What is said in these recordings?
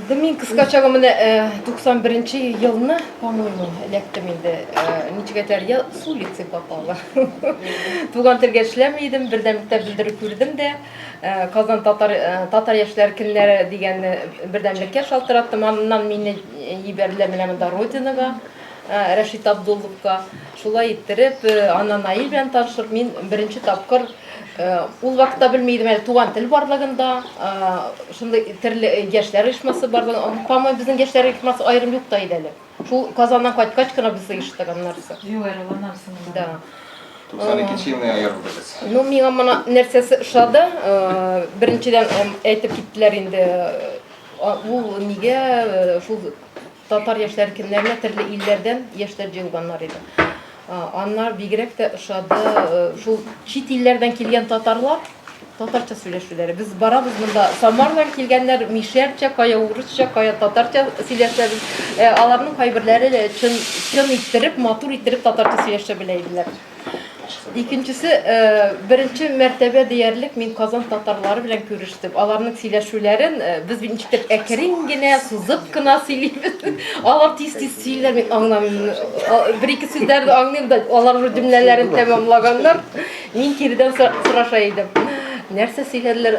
Да мин кыскача гына менә 91 елны, по-моему, эләктем инде. Ничек әйтәләр, я с улицы попала. Туган телгә эшләми идем, бердәмлектә белдерү күрдем дә, Казан татар татар яшьләр көннәре дигән бердәмлеккә шалтыраттым. Аннан мине җибәрделәр менә монда Родинага, Рәшит Абдулловка. Шулай иттереп, аннан Наил белән танышып, мин беренче тапкыр Ул вакытта белми идем әле туган тел барлыгын да, шундый төрле яшьләр оешмасы барлыгын. По-моему, безнең яшьләр оешмасы аерым юк та иде әле. Шул Казаннан кайткач кына без оештык аннарысы. Юк әле, ул аннан соң гына. Да. 92 елны аерылды без. Ну, миңа моны нәрсәсе ошады? Беренчедән, әйтеп киттеләр инде, ул нигә шул Татар яшьләре көннәренә төрле илләрдән яшьләр җыелганнар иде. Аннар бигрәк тә ошады шул чит илләрдән килгән татарлар татарча сөйләшүләре. Без барабыз монда Самардан килгәннәр мишәрчә, кая урысча, кая татарча сөйләшәбез. Аларның кайберләре чын, чын иттереп, матур иттереп татарча сөйләшә белә иделәр. Икенчесе, беренче мәртәбә диярлек мин Казан татарлары белән күрештем. Аларның сөйләшүләрен без бит ничектер әкрен генә, сузып кына сөйлибез. Алар тиз-тиз сөйлиләр, мин аңламыйм. Бер-ике сүзләрне аңлыйм да, алар уже җөмләләрен тәмамлаганнар. Мин киредән сораша идем. Нәрсә сөйләделәр?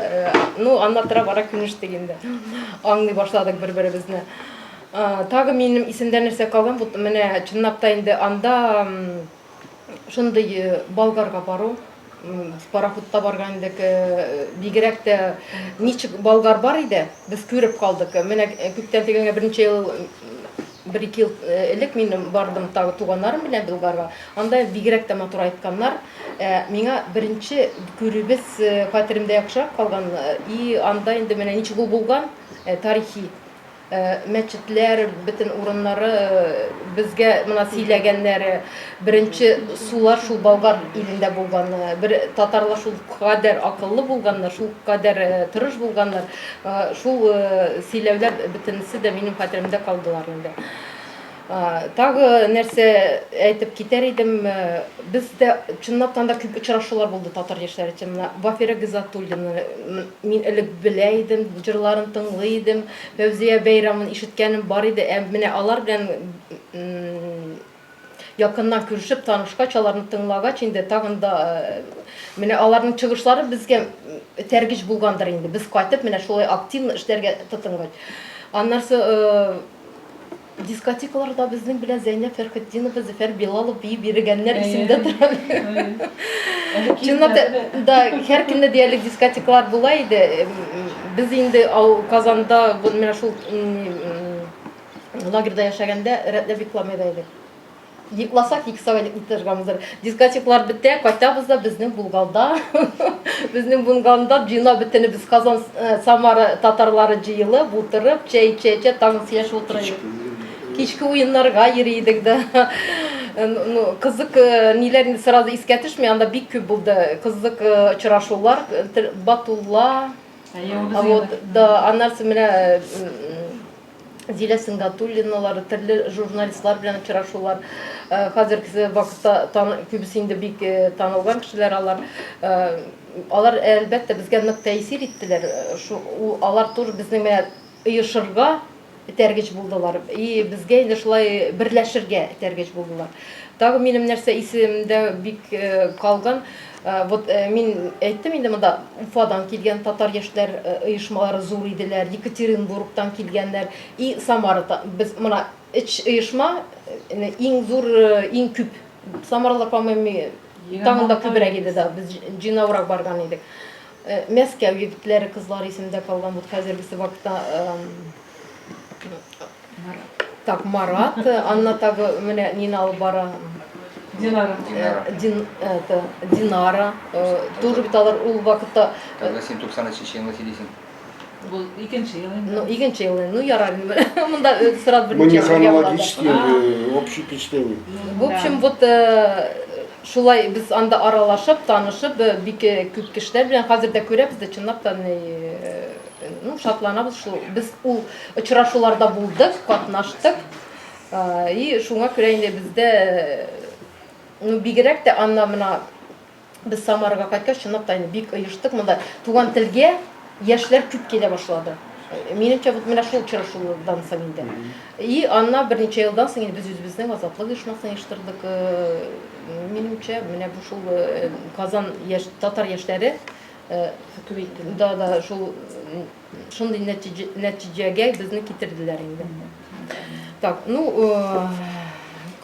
Ну, аннан тора-бара күнештек инде. Аңлый башладык бер-беребезне. Тагы минем исемдә нәрсә калган, бу менә чынлап та инде анда Шундый Болгарга бару, пароходта барган идек, бигрәк тә ничек Болгар бар иде, без күреп калдык. Менә күптән түгел генә берничә ел, бер-ике ел элек мин бардым тагы туганнарым белән Болгарга. Анда бигрәк тә матур айтканнар. Миңа беренче күрүебез хәтеремдә яхшырак калган. И анда инде менә ничек ул булган, тарихи Мәчетләр, бөтен урыннары безгә менә сөйләгәннәре, беренче сулар шул Болгар илендә булган. Бер татарлар шул кадәр акыллы булганнар, шул кадәр тырыш булганнар. Шул сөйләүләр бөтенесе дә минем хәтеремдә калдылар инде. Тагы нәрсә әйтеп китәр идем, бездә чынлап та анда күп очрашулар булды татар яшьләре өчен. Менә Вафира Гизатуллина мин элек белә идем, җырларын тыңлый идем, Фәүзия Бәйрамын ишеткәнем бар иде. Ә менә алар белән якыннан күрешеп, танышкач, аларны тыңлагач, инде тагын да менә аларның чыгышлары безгә этәргеч булгандыр инде. Без кайтып, менә шулай активно эшләргә тотынгач. Аннарсы Дискотекаларда безнең белән Зәйнәб Фәрхетдинова, Зөфәр Билалов биеп йөрегәннәр исемдә тора. Чынлап та, да, һәр көнне диярлек дискотекалар була иде. Без инде Казанда менә шул лагерьда яшәгәндә рәтләп йокламый да идек. Йокласак, 2 сәгать утырганбыздыр. Дискотекалар бетә, кайтабыз да безнең Булгалда. Безнең Булгалда җыена бөтенебез Казан, э, Самара татарлары җыелып, утырып, чәй эчә-эчә тагын сөйләшеп утыра идек. Кичке уеннарга йөри идек дә. Э, ну, кызык э, ниләр инде сразу искә төшми, анда бик күп булды. Кызык очрашулар, Батулла. А вот, да, аннан соң менә Зилә Сөнгатуллиналар, төрле журналистлар белән очрашулар. Хәзерге вакытта күбесе инде бик танылган кешеләр алар. Алар, әлбәттә, безгә нык тәэсир иттеләр. Шу, алар тоже безнең менә оешырга этәргеч булдылар. И безгә инде шулай берләшергә этәргеч булдылар. Тагы минем нәрсә исемдә бик калган, Вот мин әйттем инде монда Уфадан килгән татар яшьләр оешмалары зур иделәр, Екатеринбургтан килгәннәр и Самара без мына өч оешма иң зур, иң күп. Самаралар, по-моему, тагын да күбрәк иде да, без җыйнаурак барган идек. Мәскәү егетләре, кызлары исемдә калган, вот хәзергесе вакытта Так, Марат, Анна тагы менә нина алып бара. Динара. Дин, это, Динара. Тоже бит алар ул вакытта... Тогда син 93 елны сөйлисең. Бу икенче ел инде. Ну, икенче ел инде. Ну, ярар инде. Монда сразу Мы не хронологически, общее впечатление. В общем, вот шулай без анда аралашып, танышып, бик күп кешеләр белән хәзер дә күрәбез дә, чынлап та, ну, шатланабыз шул. Без ул очрашуларда булдык, катнаштык. И шуңа күрә инде бездә, ну, бигрәк тә анна менә без Самарага кайткач, чынлап та инде бик оештык. Монда туган телгә яшьләр күп килә башлады. Минемчә, вот менә шул очрашудан соң инде. И аннан берничә елдан соң инде без үзебезнең Азатлык оешмасын оештырдык. Минемчә, менә бу шул Казан яшь, татар яшьләре да, шул шундый нәтиҗәгә безне китерделәр инде. Так, ну,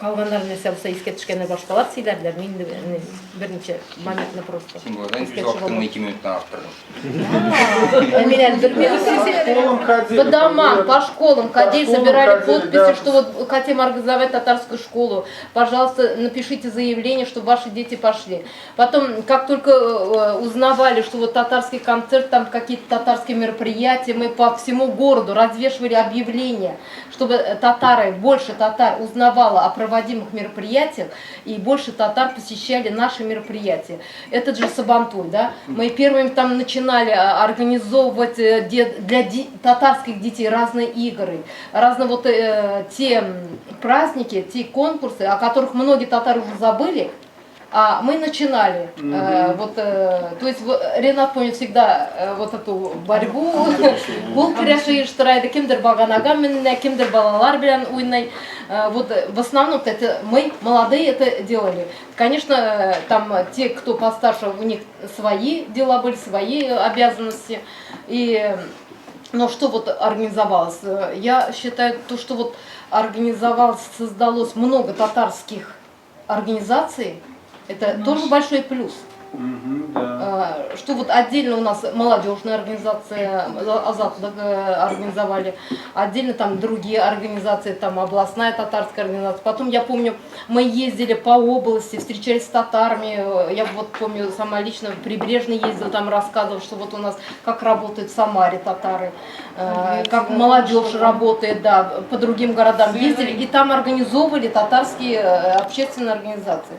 калганнар нәрсә булса искә төшкәнне башкалар сөйләрләр. Мин инде берничә моментны просто. Син булган үз вакытыңны 2 минуттан арттырдың. Мин әле бер минут. Школам ходили. По домам, по школам ходили, По школам собирали ходили, подписи, да. что вот хотим организовать татарскую школу. Пожалуйста, напишите заявление, чтобы ваши дети пошли. Потом, как только узнавали, что вот татарский концерт, там какие-то татарские мероприятия, мы по всему городу развешивали объявления, чтобы татары, больше татар узнавало о проводимых мероприятиях, и больше татар посещали наши мероприятия. Этот же Сабантуй, да, мы первыми там начинали организовывать для татарских детей разные игры, разные вот те праздники, те конкурсы, о которых многие татары уже забыли, а мы начинали. Вот, то есть Ренат помнит всегда вот эту борьбу. Кул көрәше оештыра иде, кемдер баганага менә, кемдер балалар белән уйный. Вот в основном это мы, молодые, это делали. Конечно, там те, кто постарше, у них свои дела были, свои обязанности. Но что вот организовалось? Я считаю, то, что вот организовалось, создалось много татарских организаций, это Ну, тоже большой плюс. Да. Что вот отдельно у нас молодежная организация, Азатлык организовали, отдельно там другие организации, там областная татарская организация. Потом, я помню, мы ездили по области, встречались с татарами. Я вот помню, сама лично в Прибрежный ездила, там рассказывала, что вот у нас как работают в Самаре татары, как молодежь работает, да, по другим городам ездили, и там организовывали татарские общественные организации.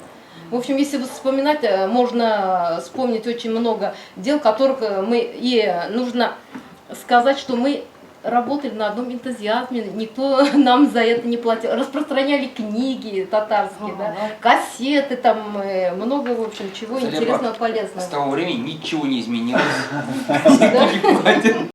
В общем, если вспоминать, можно вспомнить очень много дел, которых мы... И нужно сказать, что мы работали на одном энтузиазме, никто нам за это не платил. Распространяли книги татарские, да, кассеты, там, много, в общем, чего Залипа, интересного, полезного. С того времени ничего не изменилось. Да? Не платят.